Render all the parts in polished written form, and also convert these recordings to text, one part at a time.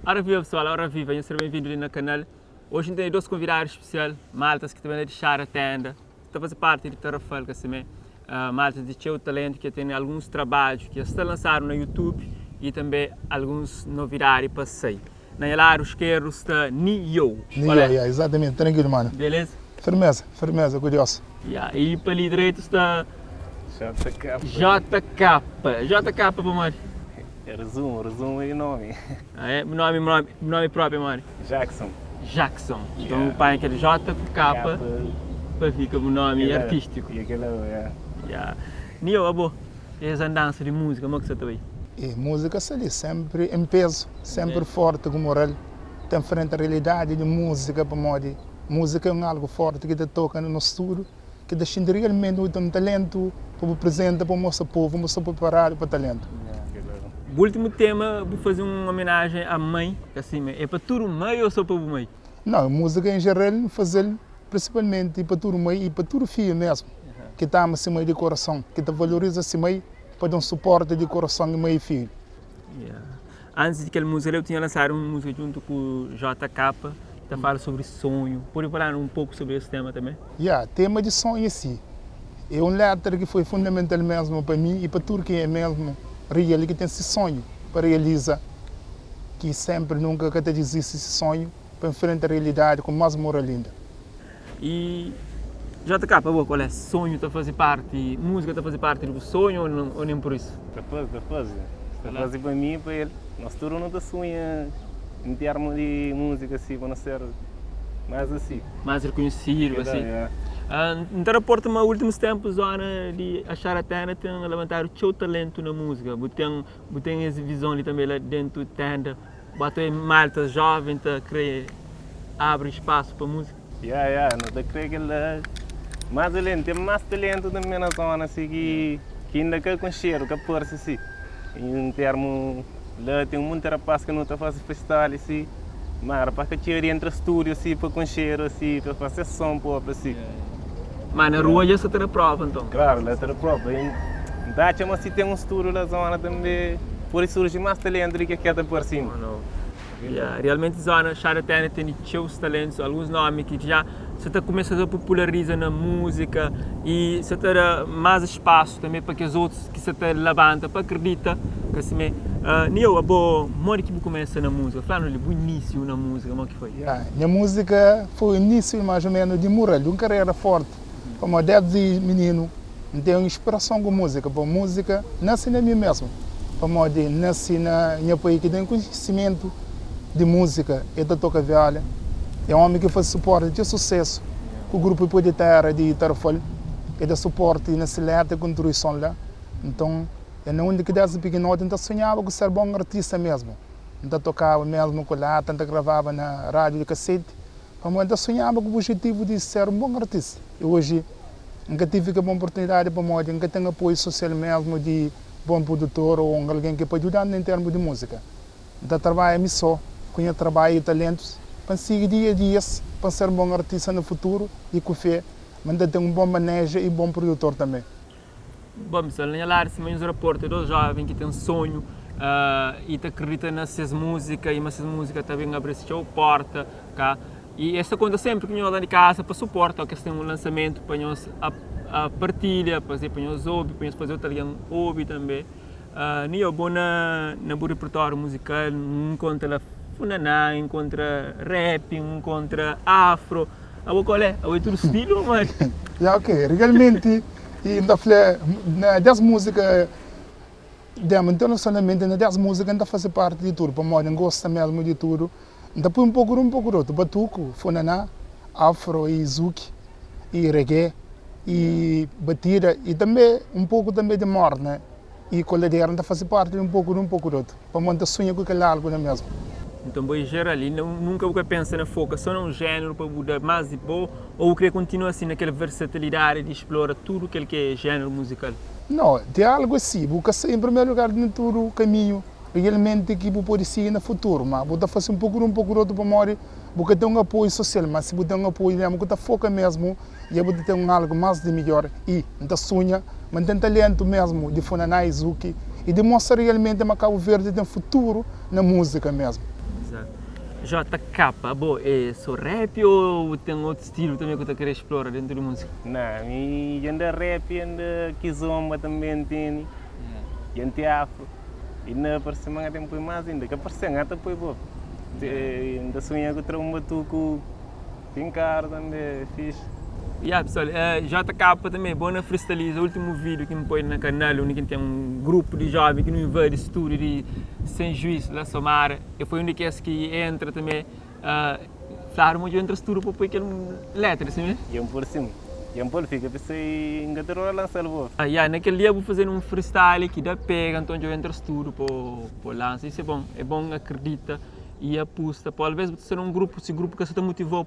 Ora viva pessoal, ora viva, nhos ser ben-vindu li na kanal. Oji N tene dos konvidadu spesial, maltas ki ta ben la di Xara Tenda, ta faze parti di Tarrafal ka simé, maltas di txeu talentu ki tene alguns trabadju ki sta lansadu na YouTube i tanbe alguns novidadi pa sai. Na nha ladu skerdu sta Nio. Nio, ya, exatamente, trankilu mano. Beleza? Firmeza, firmeza ku Deus. Ya, i pa li direitu sta JK. JK. JK pamodi? É resumo, resumo di nomi. Ah é? Bu nomi, bu nomi propi é modi? Jackson. Jackson. Então bu panha kel J ku K pa fika bu nomi artistiku. E kel ya. Ya. Nio, abo, es andansa di musika, mo ki sa ta bai? E musika sta li, sempri em pezu, sempri forti ku moral, ta enfrenta realidadi di musika pamodi musika é un algu forti ki ta toka na nos tudu. Ki ta xinti realmenti bu ten talentu pa bu prizenta pa bu mostra povu ma bu sta preparadu pa talentu. Bu ultimu tema bu fazi un omenajen a mãe, asi é pa tudu mãe ou so pa bu mãe? Nau, musika em jeral N fazel prinsipalmenti pa tudu mãe i pa tudu fidju mesmu ki ta ama si mãe di korason, ki ta valoriza si mãe pa da un suporti di korason di mãe i fidju. Antis di kel múzika li, eu tinha lansadu un múzika djuntu ku JK ta fala sobri sonhu. Pode fala-nu un poku sobri es tema tanbê? Ya, tema di sonhu si é un letra ki foi fundamental mesmu pa mi i pa tudu ki é mesmu real ki ten si sonhu pa realiza, ki sempri nunka ka ta dizisti si sonhu pa enfrenta realidadi ku mas moral inda. I JK, pa bo kual é sonhu ta faze parti, múzika ta faze parti di bu sonhu ou nen pur isu? Ta faze, ta faze. Ta faze pa mi i pa el. Nos tudu nu ta sunha en termu di múzika si, pa nu ser más asi. Más rekonhesidu asi. N ta raporta ma últimus ténpu zona di Axar Atena ten labantadu txeu talentu na múzika. Bu ten bu ten es vizon li tanbe la dentu tenda. Bu ata obi malta jóven ta kre abri spasu pa múzika? Ya, ya, nu ta kre kel-la. Más alén, ten más talentu tanbe na zóna si ki ki inda ka konxedu, ka parse si. En termu la ten munti rapás ki nu ta fase freestyle si, má rapás ka txiga di entra stúdiu si pa konxedu si, pa fase ses son própi si. Má na rua dja sa ta da próva nton? Klaru, la ta da próva. N ta atxa ma si ten un stúdiu la zóna tanbe pode surji más talentu di ke ke ta parse inda. Ya, realmenti zóna Xada Téna tene txeus talentus, alguns nómi ki dja sa ta kumesa ta populariza na múzika y sa ta da más spasu tanbe pa kes otus ki sa ta labanta pa akredita ka simé. Nio, abo modi ki bu kumesa na múzika? Fla-nu li bu inísiu na múzika, modi ki foi? Ya, nha múzika foi inísiu más o ménus di mural, di un karera fórti, pamodi désdi mininu N ten inspirason ku múzika, pamodi múzika nase na mi mésmu, pamodi N nase na nha pai ki ten konhisimentu di múzika, el ta toka viola, é ómi ki faze suporti txeu susésu ku grupu Poi di Téra di Tarrafal, el da suporti na se létra i kontribuison la, nton é na undi ki désdi pikinoti N ta sonhaba ku ser bon artista mésmu, N ta tokaba mésmu ku lata, N ta gravaba na rádiu di kaseti. Pamodi N ta sonhaba ku objetivu di ser un bon artista i oji N ka tive kel bon oportunidadi pamodi N ka ten apoiu sosial mesmu di bon produtor ô un algen ki pa djuda-m na termu di múzika. N ta trabadja mi sô ku nha trabadju i talentus pa N sigi dia a dias pa N ser un bon artista na futuru i ku fé ma N ta ten un bon maneja i bon produtor tanbê. Bon, pessoal, na nha ladu sima nhos raporta, 2 joven ki ten sonhu i ta kridita na ses múzika i ma ses múzika ta ben abri-s txeu porta, ka? I es ta konta senpri ku nhos la di kasa pa suporta óki es ten un lansamentu pa nhos partilha, pa pa nhos obi, pa nhos faze otu algen obi tanbe. Nio, bo na na bu repertóriu muzikal, N nkontra la funaná, N nkontra rap, N nkontra afro, abo kal é? Abo é tudu stilu ô modi? Ya ok, realmenti i N ta fla na des múzika Dema, internasionalmenti na des múzika N ta fase parti di tudu pamodi N gosta mesmu di tudu. N ta pui un poku di un poku di otu, batuku, funaná, afro i zuki i reggae i batida i tanbe un poku tanbe di morna i koladera. N ta fase parti di un poku di un poku di otu pamodi N ta sunha ku kel algu la mesmu. Nton bo é jeral i nunka bu ka pensa na foka so na un jéneru pa bu da más di bo ô bu kre kontinua asi na kel versatilidadi di splora tudu kel ki é jéneru muzikal? Nau, di algu asi bu ka sai en primeru lugar di tudu kaminhu Realmenti ki bu pode sigi na futuru, ma bu ta fase un poku di un poku di otu pamodi bu ka ten un apoiu sosial, ma si bu ten un apoiu mesmu ku ta foka mesmu dja bu ta ten un algu mas di midjor i N ta sunha ma N ten talentu mesmu di funaná i zuki i di mostra realmenti ma Kabu Verdi ten futuru na musika mesmu. Exato. JK, abo é so rap ou ten otu stilu tanbe ku ta kre explora dentu di musika? Nah, mi dja nda rap, dja nda kizomba tanbe N tene, dja N te afro, i na parse ma N ten poi mas inda, ka parse, N ta poi bo. N ta sunha ku tra un batuku finkadu tanbe, fixi. Ya pessoal, JK tanbe bo na freestaliza ultimu video ki N poi na kanal undi ki N ten un grupu di joven ki nu invadi studio di Sem Juiz la Somada. E foi un di kes ki entra tanbe Fladu ma dja entra studu pa poi kel letra, si me? Dja N pô-l sim. Dja N pô-l fika pa sai N ka ta dura lansa-l bo. Ya, na kel dia bu faze-nu un freestyle ki da pega, nton dja entra studu pa lansa. Isu é bon, é bon akredita i apusta pa alvês bu ta sta na un grupu, si grupu ka sta ta motiva-u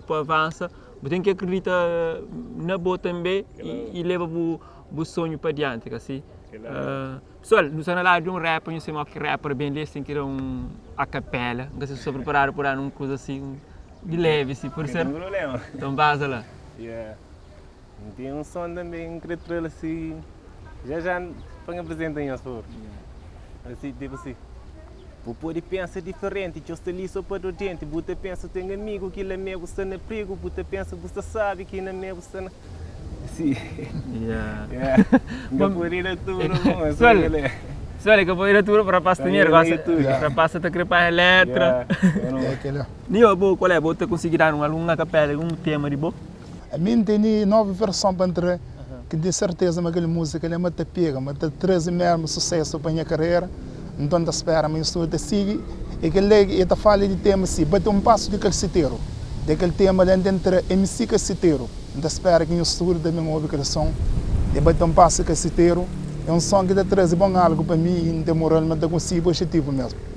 pa avansa, bu ten ki akredita na bo tanbe i leba bu sonhu pa dianti, ka si? Pessoal, nu sta na ladu di un rapper, nhu sai moki rapper ben li, es ten ki da un a capela, N ka sai si sta preparadu pa da un kuza si, di levi si, pode ser? Ka ten problema. Nton baza la. Yeah. N ten un son tanbe N kre tra-l si, já já pa N apresenta nhos, pa favor. Asi, tipo si. Bu pode pensa diferenti, txeu sta li so pa do denti, bu ta pensa ten amigu ki la me bu sta na prigu, bu ta pensa bu sta sabi ki na me bu sta na. Si. Yeah. Yeah. Nka pode da tudo, bom, é só Pessoal, pessoal, ka pode da tudo pa rapaz tem dinheiro, gosta, rapaz ta kre panha letra. É kela. Nio, bo, qual é? Bo ta consegui dar um algum acapella, algum tema de bo? Ami N tene novi verson pa ntra, ki N ten serteza ma kel múzika li ma ta pega, ma ta traze mesmu susésu pa nha karera. Nton N ta spera ma nhos tudu ta sigi. E kel li e ta fala di tema si, Bate un pasu di kalsiteru. Di kel tema la N ten tra MC Kasiteru. N ta spera ki nhos tudu ta ben obi kel son e Bate un pasu di kalsiteru. É un son ki ta traze bon algu pa mi i N ten moral ma N ta konsigi objetivu mesmu.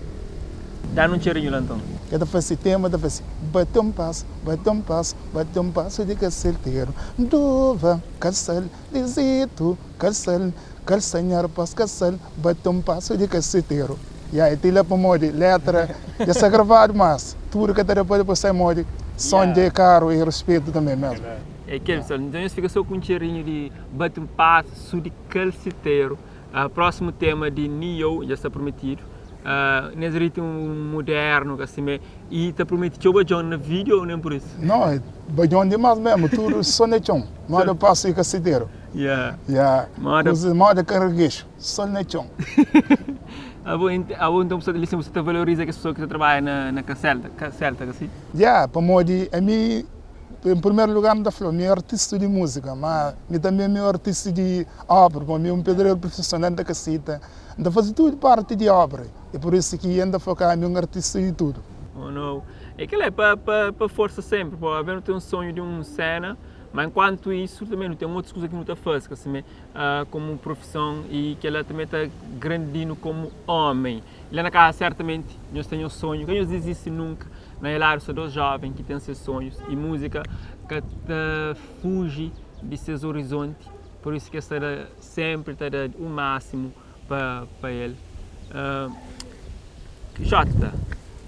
Da-nu un txerinhu la nton. E ta fase tema, ta fase, Bate un pasu, bate un pasu, bate un pasu di kalsiteru. Duva, kalsal, lizitu, kalsal, kalsa nha rapaz, kalsal, bate un pasu di kalsiteru. Ya, e ti la pamodi letra dja sta gravadu, mas tudu ka ta da pa dipôs sai modi son dja é karu e ruspetu tanbe mesmu. É kel pessoal, nton nhos fika so ku un txerinhu di bate un pasu di kalsiteru. Prósimu tema di Ne-Yo dja sta prometidu nes ritmu mudernu ka simé i ta prometi txeu badjon na vídeo ou nen pur isu? No, badjon dimas mesmu, tudu so na txon, moda pasu i kasiteru. Yeah. Yeah. Moda Kuza moda karagexu, so na txon. Abo abo nton bu sta li sin bu sta ta valoriza kes pessoa ki ta trabadja na na ka selta, ka selta ka si? Yeah, pamodi ami Em primeru lugar N ta fla, mi é artista di múzika, má mi tanbê mi é artista di óbra, pamodi mi é un pedreru profesional, N ta kasita, N ta faze tudu parti di óbra, é pur isu ki N ta fla ka mi é un artista di tudu. Oh no, é kel-la, é pa pa pa forsa sénpri, pa alvês nu ten un sonhu di un séna, má enkuantu isu tanbê nu ten otus kuza ki nu ta faze, ka simé, komu profison i kel-la tanbê ta grandi-nu komu ómi. La na kaza sertamenti nhos ten nhos sonhu, ka nhos dizisti nunka. Na el ladu sta dos joven ki ten ses sonhus i muzika ka ta fuji di ses orizonti, pur isu ki es ta da senpri ta da u masimu pa pa el. Jota,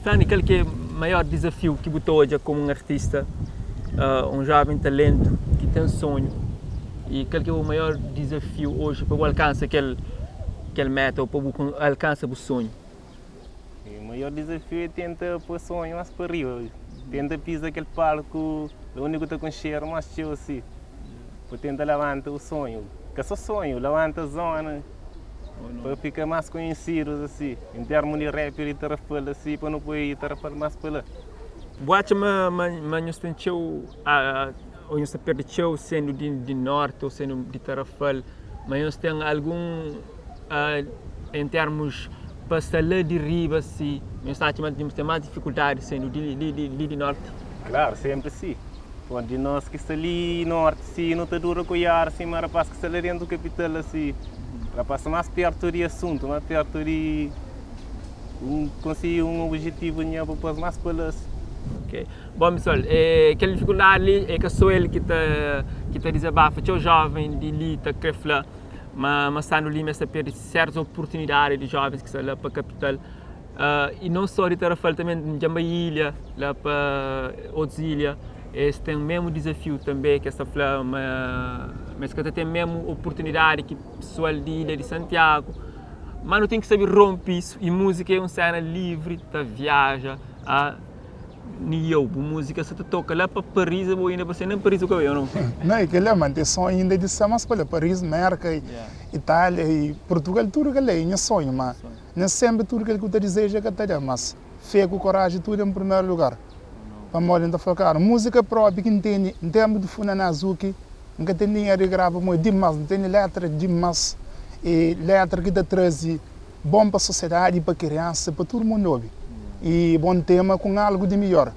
fla-mi kal ki é maior dizafiu ki bu ta odja komu un artista, un joven talentu ki ten sonhu i kal ki é bu maior dizafiu oji pa bu alkansa kel kel meta ou pa bu alkansa bu sonhu? Maior dizafiu é tenta poi sonhu más pa riba, tenta piza kel palku la undi ku ta konxedu más txeu asi, pa tenta labanta bu sonhu, ka so sonhu, labanta zona pa fika más konhesidu asi, en termu di rap di Tarrafal asi, pa nu poi Tarrafal más pa la. Bu atxa ma ma nhos ten txeu ou nhos ta perde txeu sendu di norti ou sendu di Tarrafal, ma nhos ten algun en termus pa sta la di riba si nhos ta atxa ma nhos ten mas difikuldadi sendu di li di norti? Klaru, senpri si. Pon di nos ki sta li norti si nu ta dura ku iar sima rapas ki sta la dentu kapital asi. Rapas sta mas pertu di asuntu, mas pertu di un konsigi un objetivu nha pa pos mas pa la si. Ok. Bon pessoal, kel difikuldadi li é ka so el ki ta ki ta dizabafa, txeu joven di li ta kre fla ma ma standu li ma es ta perde sertus oportunidadi di jovens ki sta la pa kapital i non so di Tarrafal tanbe dja N bai ilha la pa otus ilha es ten mesmu dizafiu tanbe ki es ta fla ma ma es ka ta ten mesmu oportunidadi ki pesoal di ilha di Santiagu. Má nu ten ki sabe ronpe isu i múzika é un séna livri ta viaja a Ni eu, bu múzika sa ta toka la pa Paris abo inda pa ser nen Paris bu ka bai ou não? Não, e kel-la, man, ten sonhu inda di sta más pa la, Paris, Merka, Itália i Portugal, tudu kel-la é nha sonhu, ma nen sénpri tudu kel ki bu ta dizeja ka ta da, mas fé ku koraji tudu en primeru lugar, pamodi N ta fla klaru, múzika própi ki N tene, N tenpu di funaná Zuki, N ka ten dinheru di grava pamodi dimás, N tene létra dimás, e létra ki ta traze bon pa sosiedadi, pa kiriansa, pa tudu mundu obi. I bon tema ku un algu di midjor.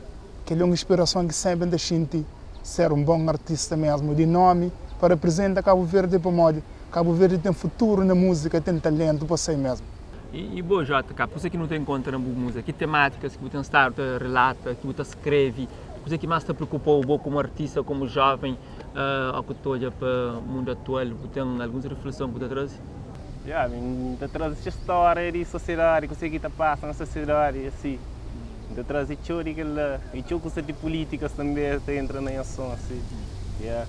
Kel-li é un inspirason ki senpri N ta xinti ser un bon artista mesmu di nomi pa reprezenta Kabu Verdi pamodi Kabu Verdi ten futuru na múzika, ten talentu pa sai mesmu. I bo JK, kuzê ki nu ta enkontra na bu múzika? Ki temátikas ki bu ten stadu ta relata, ki bu ta skreve? Kuzê ki más ta preokupa-u bo komu artista, komu jóven, ó ku ta odja pa mundu atual? Bu ten alguns refleson ki bu ta traze? Ya, mi N ta traze txeu stória di sosiedadi, kuzê ki ta pasa na sosiedadi asi. N ta traze txeu di kel la i txeu kuza di pulítikas tanbê ta entra na nha son asi. Ya.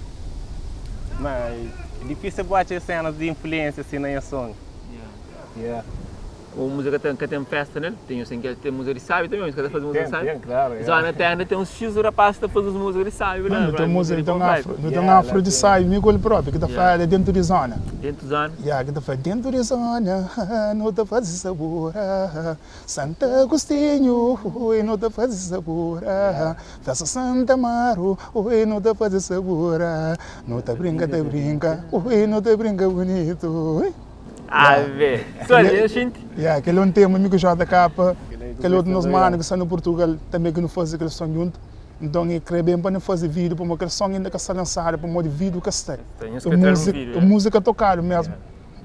Ma é difísil bu atxa sénas di influénsia asi na nha son. Ya. Ou múzika ten, ka ten festa nel? Tem assim que tem música de sábio também, música tá fazer música de sábio. Tem, claro. Yeah. Zona tenda tem uns X rapaz que tá fazer música de sábio, né? Não, tem música, tem afro, não tem afro de sábio, amigo ele próprio, que tá yeah. falando dentro de zona. Dentro de zona. Yeah, que tá falando dentro de zona, não tá fazendo sabor. Santa Agostinho, oi, não tá fazendo sabor. Festa Santa Amaro, oi, não tá fazendo sabor. Não tá brinca, tá brinca, oi, não tá brinca bonito. Oi. Ave! Só ali eu xinti. Yeah, kel é un tema mi ku JK, kel otu nos manu ki sta na Purtugal tanbe ki nu faze kel son djuntu. Nton e kre ben pa nu faze video pamodi kel son inda ka sta lansadu pamodi video ka sta. E muzika tokadu mesmu.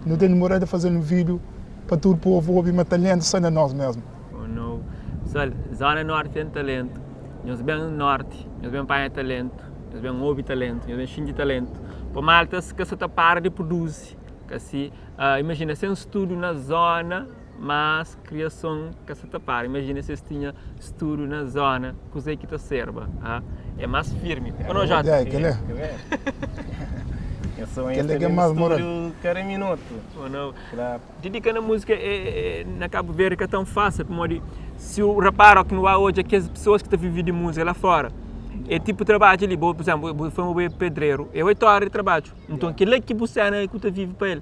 Nu ten dimora di faze un video pa tudu povu obi ma talentu sta na nos mesmu. Oh no. Pessoal, zona norti ten talentu. Nhos ben norti, nhos ben panha talentu, nhos ben obi talentu, nhos ben xinti talentu. Pa maltas ka sa ta para di produzi. Ka si, imajina sen studu na zona, mas kriason ka sa ta para. Imajina si es tinha studu na zona, kuzê ki ta serba? É más firmi. Ô no, Jota? É, kel-la. Kel-la ki é más moral. Kada minutu. Ô no. Didika na múzika na Kabu Verdi ka tãu fásil, pamodi si bu rapara ki nu ba odja kes pesoas ki ta vive di múzika la fora, é tipu trabadju li, bo, pur izénplu, bo fla ma bo é pedreru, é oitu óra di trabadju. Nton kel-la ki bu sena ku ta vive pa el.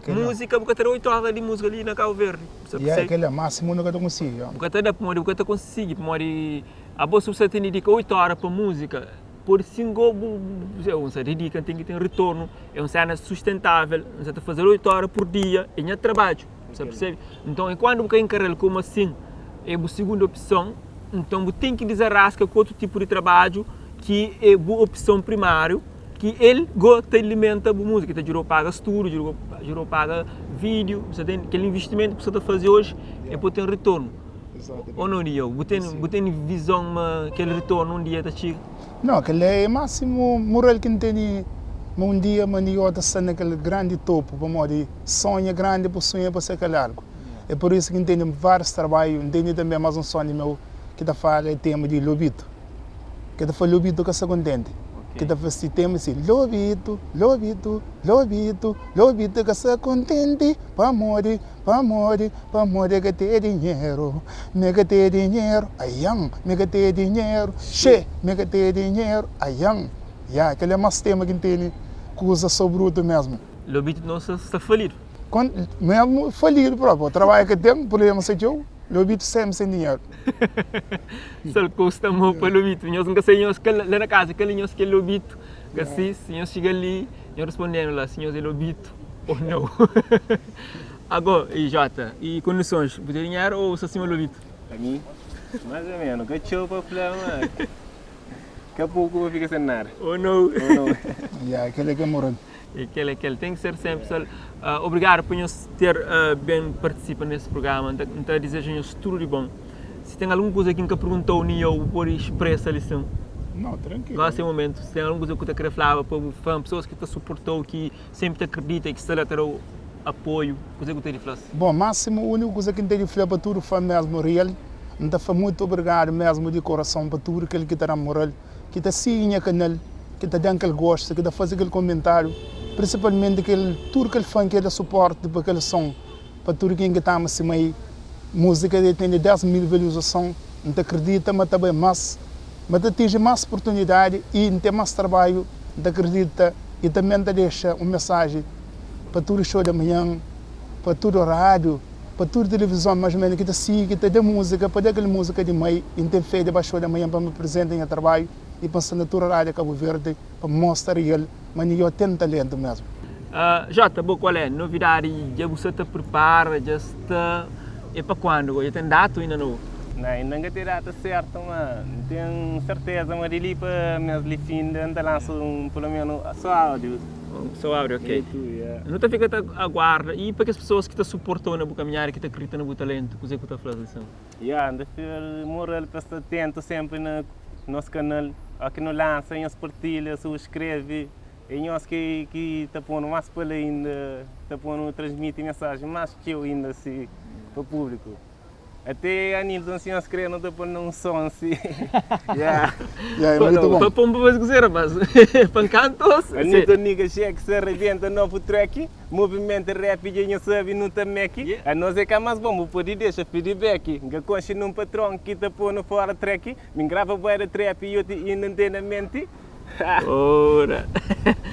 Múzika, bu ka ta da 8 óra di múzika li na Kabu Verdi. Ya, kel-la, másimu nu ka ta konsigi. Bu ka ta da pamodi bu ka ta konsigi, pamodi abo si bu sta ta didika 8 óra pa múzika, pode sin go bu bu sta didika, ten ki ten ritornu, é un sena sustentável, N sta ta faze-l 8 óra pur dia, é nha trabadju, bu sta persebe? Nton, e kuandu bu ka inkara-l komu asin, é bu sigundu opson, nton bu ten ki dizaraska ku otu tipu di trabadju ki é bu opson primáriu. Ki el go ta alimenta bu múzika, ta djuda-u paga studu, djuda-u paga vídiu, bu sa ten kel investimentu ki bu sa ta faze oji, e pode ten ritornu. Ô nau Diego, bu ten bu ten vizon ma kel ritornu un dia ta txiga? Nau, kel-la é másimu mural ki N tene ma un dia ma Nio ta sta na kel grandi topu, pamodi sonha grandi pa sunha pa ser kel algu. É pur isu ki N tene várius trabadju, N tene tanbe más un sonhu meu ki ta fala é tema di Lobito. Ke ta fla Lobito ka sta kontenti. Ke ta fla si tema si Lobito, Lobito, Lobito, Lobito ka sta kontenti pamodi, pamodi, pamodi e ka ten dinheru, mi ka ten dinheru, aian, mi ka ten dinheru, xe, mi ka ten dinheru, aian. Ya, kel é mas tema ki N tene kuza so brutu mesmu. Lobito nos sta falidu. Mesmu falidu propi, trabadju ka ten, prublema sta txeu. Lobito sempre sem dinheiro. Sal custa mo pa lobito. Nhos nka sai nhos kal la na casa kal nhos ke lobito. Ka si si nhos chega li nhos respondenu la si nhos é lobito ou não. Ago e Jota e condições bu tem dinheiro ou sta sima lobito? Pa mi mais ou menos ka txeu pa fla ma ka pouco pa fika sem nada. Ou não. Ou não. Ya kela ke moral. E kel é kel, ten ki ser senpri pessoal. Obrigadu pa nhos ter ben partisipa nes prugrama. N ta dizeja nhos tudu di bon. Si ten algun kuza ki N ka perguntou nin eu, bu pode spresa li sin. Nau, trankilu. Gosi é momentu. Si ten algun kuza ki bu ta kre flaba pa bu fan, pesoas ki ta suportau, ki senpri ta kridita i ki sta la ta dau apoiu, kuze ki bu ten di fla-s? Bon, másimu úniku kuza ki N ten di fla pa tudu fan mesmu real, N ta fla mutu obrigadu mesmu di korason pa tudu kel ki ta da-m moral. ki ta sigi nha kanal, ki ta da-m kel gostu, ki ta faze kel komentáriu, prinsipalmenti kel tudu kel fan ki da suporti pa kel son. pa tudu ken ki ta ama si mai. Múzika dja ten 10 mil vizualizason, N ta akredita ma ta bai más, ma ta atinji más oportunidadi y N ten más trabadju, N ta akredita y tanbe N ta dexa un mensaji pa tudu xou di amanhan, pa tudu rádiu, pa tudu tilivizon más o ménus ki ta sigi, ki ta da múzika, pa da kel múzika di mai y N ten fé di ba xou di amanhan pa N aprizenta nha trabadju y pa N sta na tudu rádiu Kabu Verdi pa N mostra el ma N ten talentu mésmu. Jota, bo kual é novidadi? Dja bu sta ta pripara? Dja sta. É pa kuandu go? Dja ten data ou inda nau? Nah, inda N ka ten data sertu, ma N ten serteza ma di li pa mes li finda N ta lansa un pelo menu so audius. So audio, ok. Nu ta fika ta aguarda. I pa kes pesoas ki ta suportau na bu kaminhada, ki ta kridita na bu talentu, kuzê ku ta fla-s asin? Ya, N ta fla-l moral pa sta atentu senpri na nos kanal. Óki nu lansa, nhos partilha, subskreve. É nhos ki ki ta ponu más pa la inda, ta ponu transmiti mensajen más txeu inda si pa públiku. Até Anilton si nhos kre nu ta pon na un son si. Yeah. Yeah, é mutu bon. Pa pon pa faze kuzê rapaz? Pa nkanta ô se? Anilton nigga Jack sa rebenta novu track, movimento rap dja nho sabi nu ta meki. Anos é ka más bon, bu podi dexa feedback. N ka konxe nun patron ki ta ponu fora track, mi n grava bué da trap i oti inda n ten na menti. Ora.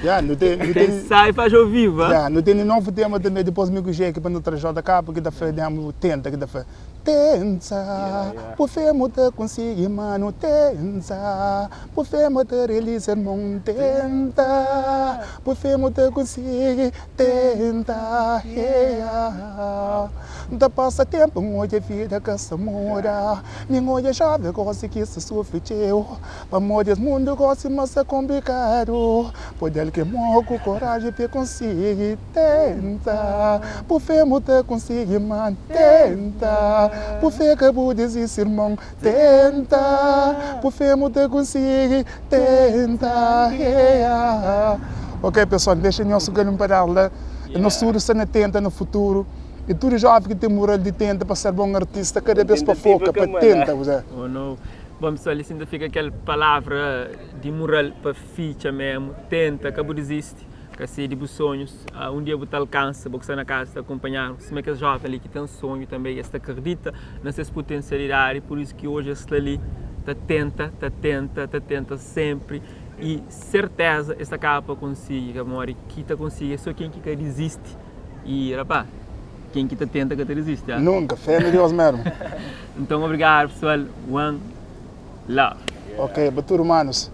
Ya, nu ten, nu ten. Sai faz ao vivo, ah? Ya, nu tene novu tema tanbe dipos mi ku Jake pa nu tra JK ki ta fla demu tenta ki ta fla Tenta, bu fé mu ta konsigi manu Tenta, bu fé mu ta realiza irmon Tenta, bu fé mu ta konsigi Tenta, yeah N ta pasa tempu N odja vida ka sta muda Mi N odja jovem gosi ki sta sufri txeu Pamodi es mundu gosi ma sta konplikadu Pode algen mo ku koraji p'e konsigi Tenta, bu fé mu ta konsigi Ma tenta, bu fé ka bu dizisti irmon Tenta, bu fé mu ta konsigi Tenta, yeah Ok pessoal, dexa nhos ku kel un pedas la Nos tudu sta na tenta na futuru E tudu jovem ki ten mural di tenta pa ser bon artista kada bes pa foka, pa tenta. Oh no. Bom pessoal, li sin ta fika kel palavra di mural pa fitxa memu, tenta, ka bu dizisti, ka sedi bu sonhus, un dia bu ta alkansa, bo ki sta na kaza ta akunpanhanu, sima kes joven li ki ten sonhu tanbe, es ta kridita na ses putensialidadi, pur isu ki oji es sta li ta tenta, ta tenta, ta tenta senpri i serteza es ta kaba pa konsigi, pamodi ki ta konsigi é so ken ki ka dizisti i rapá. Ken ki ta tenta ka ta dizisti, ah. Nunka, fé na Deus mesmu. Nton obrigadu pessoal, one love. Ok, pa tudu manos.